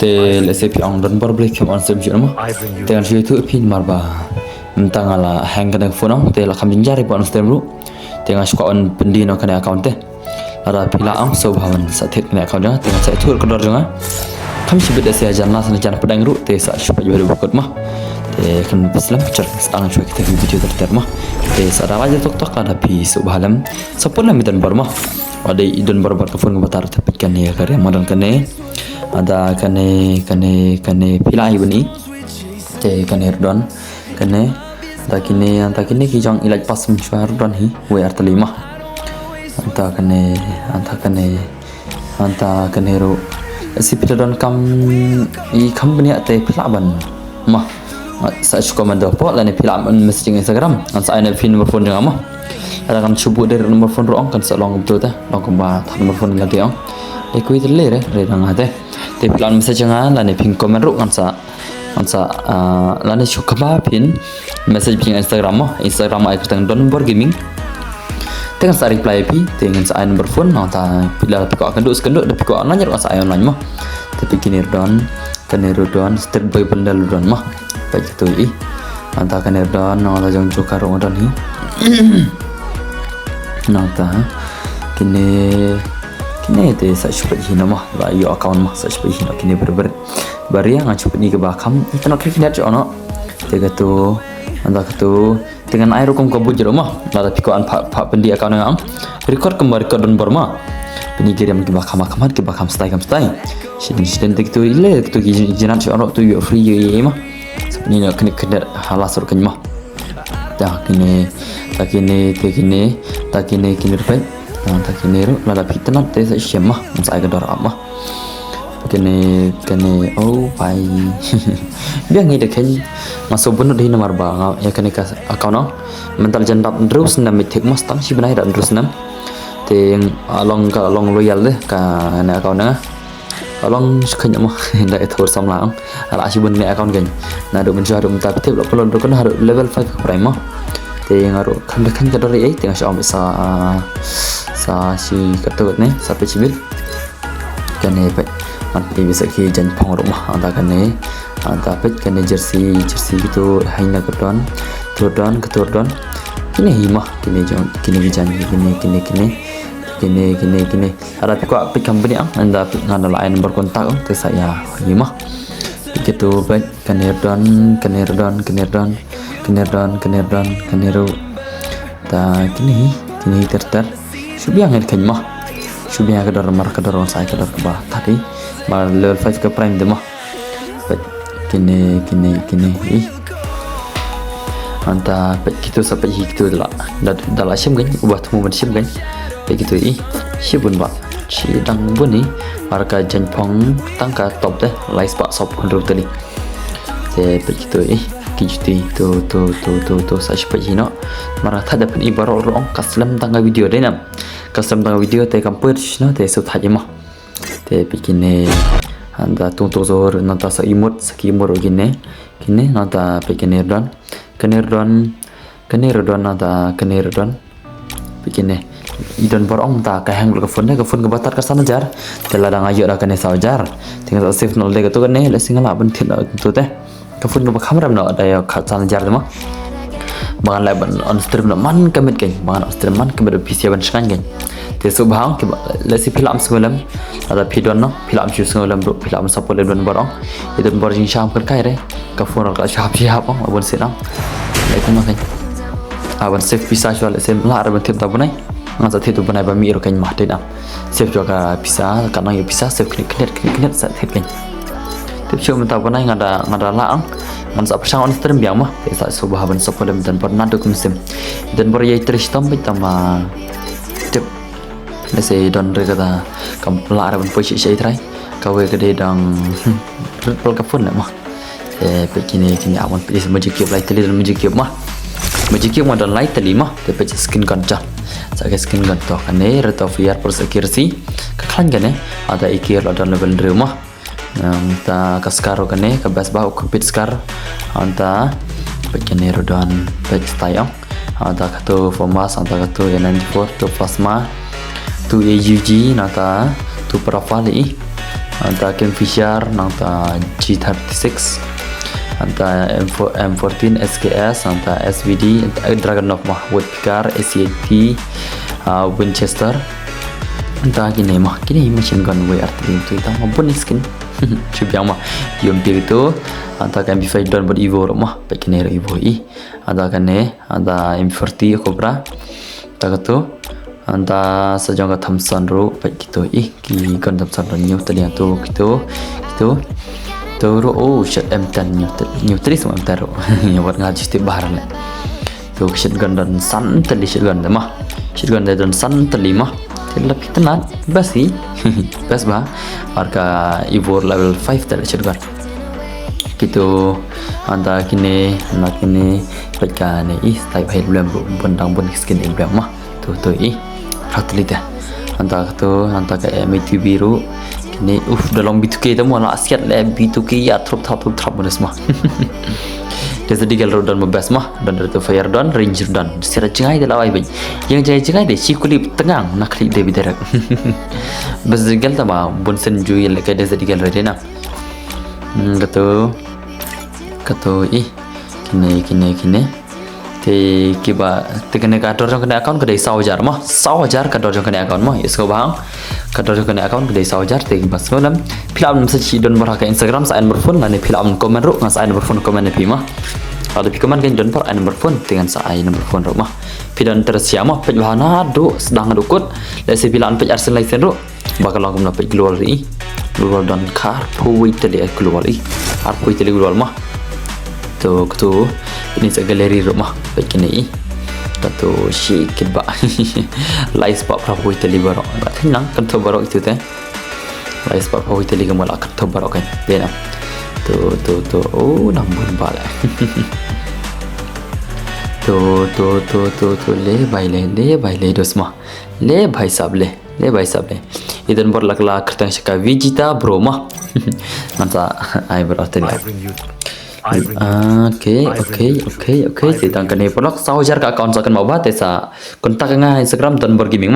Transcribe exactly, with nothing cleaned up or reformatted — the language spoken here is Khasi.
Te lehse phi ong don bor balei phim on stream shuh mo. Te ngan shu ïathuh ïa phi namar ba mynta nga la hang kane ka phone ong, te la kham jynjar ïa phi on stream ruh. Te nga shu kwah on pyndie noh kane account te. Lada phi la ong sngewbha ban sa thied kane account jong nga, te ngan sa ïathuh kordor jong nga. Kham shibit da sa jan la sa jan pdeng ruh, te sa shu peit ba dei ba kut mo. Te khlem pynslem, sdang shuwa kita ki video ter ter mo. Te sa da la jia tok tok lada phi sngewbha lem. Support lem i don bor mo. Lada i don bor bor ka phone kaba tar te peit kane ka riam mo don kane. Ada kane, kane, kane phi la ai bani. Te kane ruh don. Kane. Ada kine, ada kine ki jong i lait pas mynshwa ruh don hi. Wei ar tylli mo. Ada kane, ada kane. Ada kane ruh. Si phi la don kam i company te phi lah ban. Mo. Sa shu comment doh pok lane phi lah ban message Instagram. Ngan sa ai na phi number phone jong nga mo. Lada kan shu buh dei number phone ruh ong kan sa long kumto te. Long kumba thad number phone lagi ong. Dei kawei te lei re, re dang ha te. Te phi lah ban message jong nga lane phin comment ruh ngan sa, ngan sa, ah, lane shu kaba phin message phi Instagram mo. Instagram ai kyrteng Don Bor Gaming. Te ngan sa reply phi, te ngan sa ai number phone, nangta phi la phi kwah kynduh sa kynduh, da phi kwah online ruh ngan sa ai online mo. Te phi kine ruh don, kane ruh don, Street Boy Bundle ruh don mo. Peit kito i. Nangta kane ruh don, nangta jong Joker ruh don hi. Nangta kine, kine te sa shu peit hi no mo, la ïoh account mo, sa shu peit hi no kine ber ber. Baria ngan shu peit ni kaba kham, ito no kine kine jong no. Te kato, nangta kato, Te ngan ai ruh kum ka buit ruh mo. Lada phi kwah ban phah, phah pyndih account nga ong. Record kumba record don bor mo. Pyni ki riam kiba kham kham kiba kham style kham style. Shisien shisien te kito i le kito ki jinat shu ong ruh to ïoh free ïoh ïoh mo. Ni na kane kane hala sur kan mo. Ta kine, ta kine, te kine, ta kine kine ruh peit. Ta kine ruh lada phi tnat te sa shem mo. Ngan sa ai ka dor ap mo. Kane, kane, oh bai. Biang ngi da khein. Nga sngewbha bun dei namar ba nga ïa kane ka account no. Mynta la jan dap hynriew snem, thik mas tang shi bnai da hynriew snem. Te, ah, long ka long loyal de kane account nga. Long shi khein mo da ithur samla ong. Ala shi bun ne account khein. Naduh mynshwa haduh mynta phi tip la pynlong ruh kane haduh level five ka prime mo. Te nga ruh kham da khein ka dor ei te nga shu ong sa, ah, sa shi katto ne sa peit shibit. Kane peit. Ngan peit bisa ki jaiñphong ruh mo. Anta kane. Anta peit kane jersey, jersey kito haina ka don. Tur don, ka tur don. Kine hi mo. Kine jong, kine ki jaiñ, kine, kine, kine. Kine, kine, kine. Ada phi kwah peit company ang. Anta peit ngan da la ai number contact ang. Te sa ïa hi mo. Kito peit kane don, kane don, kane don. Kane don, kane don, kane ruh. Ta kine hi, kine hi ter ter. Shu biang ïa kane mo. Shu biang ka dor mar ka dor wan sai ka dor kaba. Tadi. Mar level five ka prime de mo. Peit kine, kine, kine hi. Anta peit kito sa peit hi kito da la. Da, da la shim kane, uba thmu ban shim kane. Peit kito hi. Shi bun ba. Shi dang bun hi. Mar ka jaiñphong tang ka top de. Lai spah sop hynriew tylli. Te peit kito hi. Ki juti to, to, to, to, to, sa shi peit hi no. Mar ka thad da pyn i baroh ruh ong ka slem tang ka video de nam. Ka slem tang ka video te kam peit shi no te shu thad hi mo. Te peit kine. Anta tung tung zoh nangta sa imut, sa ki imut ruh kine. Kine nangta peit kine don. Kine don. Kane ruh don anta kane ruh don. Peit kine. I don bor ong ta ka hang ka phone de, ka phone kaba tar ka san hajar. Te lada nga ïoh da kane saw hajar. Te nga sa save noh de kato kane, lehse nga lah ban thied noh kato te. Ka phone kaba kham rem noh da ïoh ka san hajar de mo. Ba ngan lah ban on stream noh man ka miet kane, ba ngan on stream man ka miet P C ban shngaiñ kane. Te sngewbha ong kiba lehse phi lah ban sngewlem. Lada phi don noh, phi lah ban shu sngewlem ruh, phi lah ban support lem don bor ong. I don bor jingsham kan kai re. Ka phone ka shap shap ong, la bun sien ong. Lai kumno kane. Ah, ban save pisa shuwa lehse lah re ban thied ta bnai. Ngan sa thied ta bnai ba mih ruh kane ma dei na. Save shuwa ka pisa, ka nang ïa pisa, save kane kane kane kane sa thied kane. Tip shuwa mynta bnai nga da, nga da lah ong. Ngan sa pyrshang on stream biang mo. Te sa sngewbha ban support lem don bor naduh kum sim. Don bor ïa i trei shitom beit tang ma. Tip. Lehse don re kata kam lah re ban poi shi shi trai. Kawei ka dei dang rit pal ka phone le mo. Te peit kine kine awan peit Magic Cube lai tylli don Magic Cube mo. Magic Cube mo don lai tylli mo. Te peit skin gun cha. Sa ka skin gun to kane rate of fire plus accuracy. Ka khlaiñ kane. Ada ikir la don level hynriew mo. Anta ka Scar ruh kane ka best ba u compete Scar. Anta peit kane ruh don peit style. Anta kato FAMAS, anta kato A ninety-four, to Plasma, to A U G, nangta to Parafal i. Nangta Kingfisher, nangta G thirty-six, nangta M four, M fourteen, S K S, nangta S V D, nangta Dragunov mo, Woodpecker, A C eight T, ah, Winchester. Nangta kine mo, kine machine gun wei artylli tu, ita mo bun skin. Shu biang mo. Yom pi tu, nangta ka M P five don bad Evo ruh mo, peit kine ruh Evo i. Nangta kane, nangta M forty Cobra. Nangta katu, nangta sa jong ka Thompson ruh, peit kito i, ki gun Thompson ruh hynñiew tylli, nangtu kito, kito. To ruh, oh, shot M ten hynñiew tyl-, hynñiew tylli, sa M ten ruh. Ïa wat nga ju tip bha leh. To ka shotgun don san tylli, shotgun te mo. Shotgun te don san tylli mo. Te lap itynnad, best i. Best bha. Ar ka Evo level five te leh shotgun. Kito, nangta kine, nangta kine, peit kane i, style bha i blem ruh, bun dang bun skin i blem mo. To, to i. Phra tylli te. Nangta kato, nangta ka M eighty B ruh. Kine, uf, da long B two K te mo, la siat leh B two K ïa thrup thap, thrup thap, bonus mo. Desert Eagle ruh don mo, best mo. Don rate of fire don, range ruh don. Siat jngai te la wai beit. Ïa jngai, jngai de, shi kulip tyngang, na khlieh de beit direct. Desert Eagle te mo, bun sien ju ïaleh ka Desert Eagle re te na. Hmm, kato, kato i, kine, kine, kine. Te kiba, te kane ka dor jong kane account ka dei saw hajar mo, saw hajar ka dor jong kane account mo, ïohsngew bha hang. Ka dor jong kane account ka dei saw hajar, te kiba sngewlem, phi lah ban message ïa i don bor ha ka Instagram, sa ai number phone, lane phi lah ban comment ruh, ngan sa ai number phone, comment ïa phi mo. Lada phi comment ka i don bor, ai number phone, te ngan sa ai number phone ruh mo. Phi don interest ïa mo, peit bha naduh sdang haduh kut, lehse phi lah ban peit arsien laisien ruh. Ba ka long kumno, peit global i. Global don kharphew wei tylli, global i. Kharphew wei tylli global mo. To, kito. Ini sa gallery ruh mo. Peit kine i. Kato shi kit ba. Lai spah phraphew wei tylli baroh. Ba theng nang, kan to baroh itu te. Lai spah phraphew wei tylli ka mo la kan to baroh kan. Te na. To, to, to. Oh, nang bun ba leh. To, to, to, to, to. Le, bai le, le, bai le, dos mo. Le, bai sab le. Le bai sab le. I don bor la ka la kyrteng sha ka Vegeta bro mo. Ngan sa ai bro te. I bring you. I bring you. Okay, okay, okay, okay. Te tang kane paralok, saw hajar ka account sa kan mo ba te sa contact nga Instagram Don Bor Gaming mo.